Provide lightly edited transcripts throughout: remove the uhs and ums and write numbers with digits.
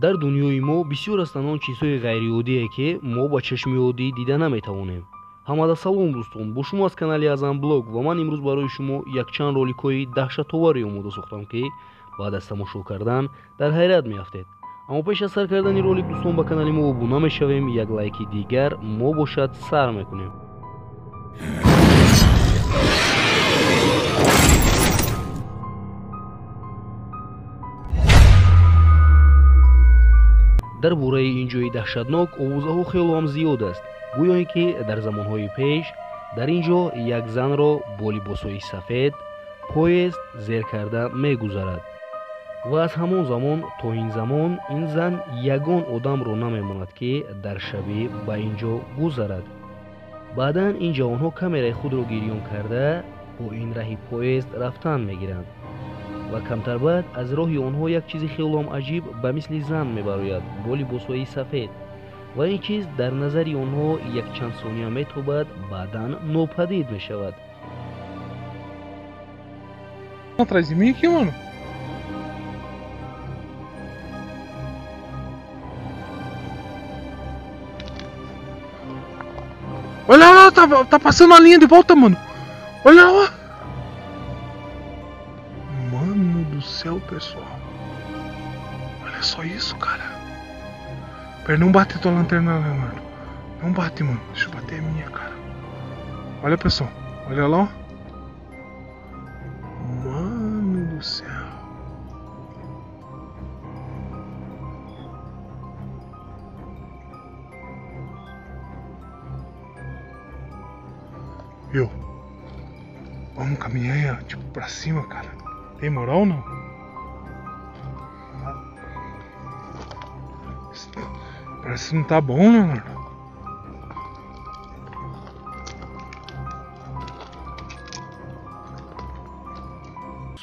Дар дунёи мо бисёр ҳастанд он чизҳои ғайриоддие, ки мо ба чашми оддӣ дида наметавонем. Ҳамада салом дӯстон, бо шумо аз канали Азам Блог ва ман имрӯз барои шумо якчанд роликҳои даҳшатоваре омода сохтам, ки баъд аз тамошо кардан дар ҳайрат меафтед. Аммо пеш аз сар кардани ролик, дӯстон, ба канали мо обуна мешавем, як лайки дигар мо бошад сар мекунем. Дар бораи ин ҷои даҳшатнок овозаҳо хело ҳам зиёд аст. Гӯё ин ки дар замонҳои пеш дар ин ҷо як занро бо либосҳои сафед поезд зер карда мегузарад ва аз ҳамон замон то ин замон ин зан ягон одамро намемонад, ки дар шабӣ ба ин ҷо гузарад. Баъдан ин ҷавонҳо камераи худро гирён карда бо ин раҳи поезд рафтан мегиранд ва камтар баъд аз роҳи онҳо як чизи хелоам аҷиб ба мисли зан мебарояд бо либосҳои сафед ва ин чиз дар назари онҳо якчанд сония метобад, баъдан нопадид мешавад. Atrás de mim aqui, mano. Olha lá, tá passando a linha de volta, mano. Olha lá. Mano do céu, pessoal. Olha só isso, cara. Pera, não bate tua lanterna, Leonardo. Não bate, mano. Deixa eu bater a minha, cara. Olha, pessoal. Olha lá, ó. Mano do céu. Viu? Vamos caminhar, tipo, pra cima, cara. Tem moral ou não? Parece que não tá bom, né, mano?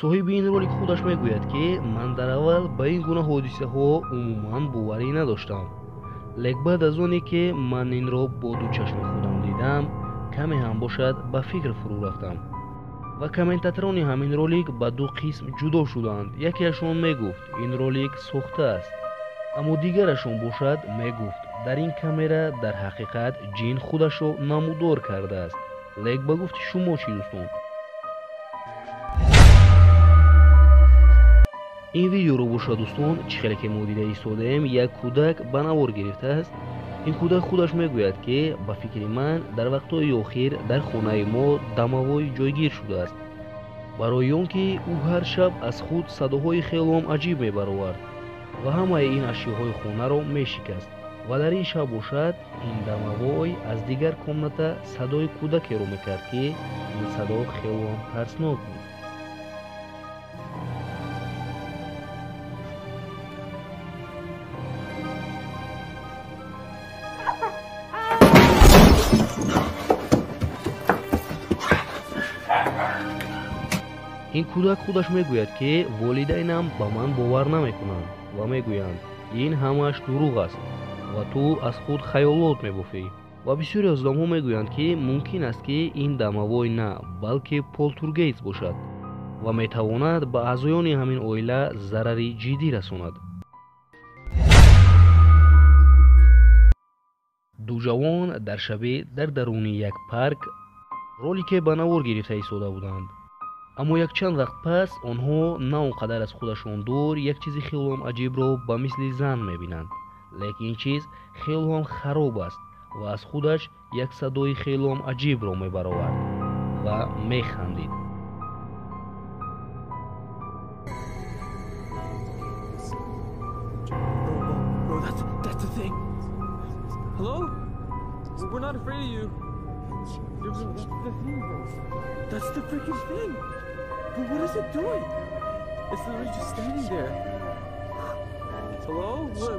Соҳиби ин ролик худаш мегӯяд, ки ман дар аввал ба ин гуна ҳодисаҳо умуман боварӣ надоштам, лек баъд аз оне ки ман инро бо ду чашми худам дидам, каме ҳам бошад ба фикр фурӯ рафтам. Ва комментаторони ҳамин ролик ба ду қисм ҷудо шуданд. Якеашон мегуфт, ин ролик сохта аст, аммо дигарашон бошад мегуфт, дар ин камера дар ҳақиқат ҷин худашро намудор кардааст. Лек ба гуфти шумо чӣ, дӯстон? Ин видеоро бошад, дӯстон, чӣ хеле ки мо дида истодаем, як кӯдак ба навор гирифтааст. Ин кӯдак худаш мегӯяд, ки ба фикри ман дар вақтҳои охир дар хонаи мо дамавой ҷойгир шудааст, барои он ки ӯ ҳар шаб аз худ садоҳои хелоам аҷиб мебаровард ва ҳамаи ин ашёҳои хонаро мешикаст. Ва дар ин шаб бошад ин дамавой аз дигар комната садои кӯдакеро мекард, ки ин садо хелоам тарснок буд. Ин кӯдак худаш мегӯяд, ки волидайнам ба ман бовар намекунанд ва мегӯянд, ин ҳамааш дурӯғ аст ва ту аз худ хаёлот мебофӣ. Ва бисёре аз одамҳо мегӯянд, ки мумкин аст, ки ин дамавой на, балки полтургейтс бошад ва метавонад ба аъзоёни ҳамин оила зарари ҷиддӣ расонад. Ду ҷавон дар шабе дар даруни як парк ролике ба навор гирифта истода буданд. Аммо якчанд вақт пас онҳо на он қадар аз худашон дур як чизи хелоам аҷибро ба мисли зан мебинанд, лекин ин чиз хелоам хароб аст ва аз худаш як садои хелоам аҷибро мебаровард ва механдид. That's the freaking thing! But what is it doing? It's literally just standing there. Hello?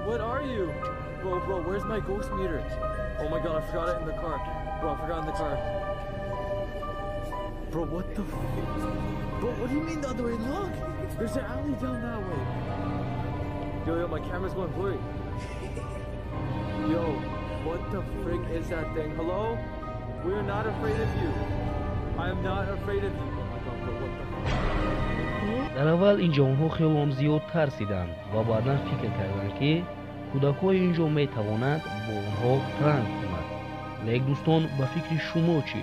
What are you? Bro, where's my ghost meter? Oh my god, I forgot it in the car. Bro, I forgot it in the car. Bro, what the f... Bro, what do you mean the other way? Look! There's an alley down that way. Yo, my camera's going blurry. Yo, what the frick is that thing? Hello? We're not afraid of you. I am not afraid of you. Oh my god, bro, what the fuck? Дар аввал ин ҷавонҳо хеле зиёд тарсиданд ва баъдан фикр карданд, ки кӯдакҳои ин ҷо метавонанд бо онҳо пранк кунанд. Лек дӯстон, ба фикри шумо чӣ?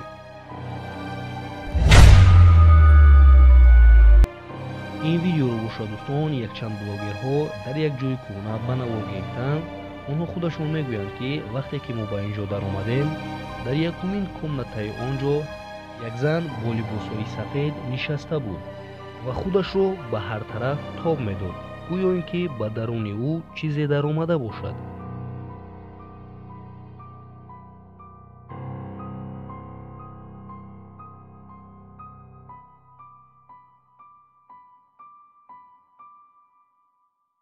Ин видеоро бошад дӯстон, якчанд блогерҳо дар як ҷои кӯҳна ба навор гирифтанд. Онҳо худашон мегӯянд, ки вақте ки мо ба ин ҷо даромадем, дар якумин комнатаи он ҷо як зан бо либосҳои сафед нишаста буд ва худашро ба ҳар тараф тоб медод, гӯё ин ки ба даруни ӯ чизе даромада бошад.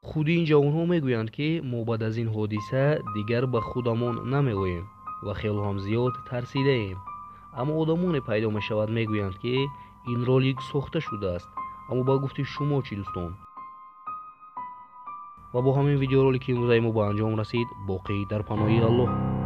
Худи ин ҷавонҳо мегӯянд, ки мо баъд аз ин ҳодиса дигар ба худамон намеоем ва хело ҳам зиёд тарсидаем. Аммо одамоне пайдо мешавад, мегӯянд, ки ин ролик сохта шудааст. Аммо ба гуфти шумо чӣ дӯстон? Ва бо ҳамин видеоролики имрӯзаи мо ба анҷом расид. Боқӣ дар паноҳи Аллоҳ.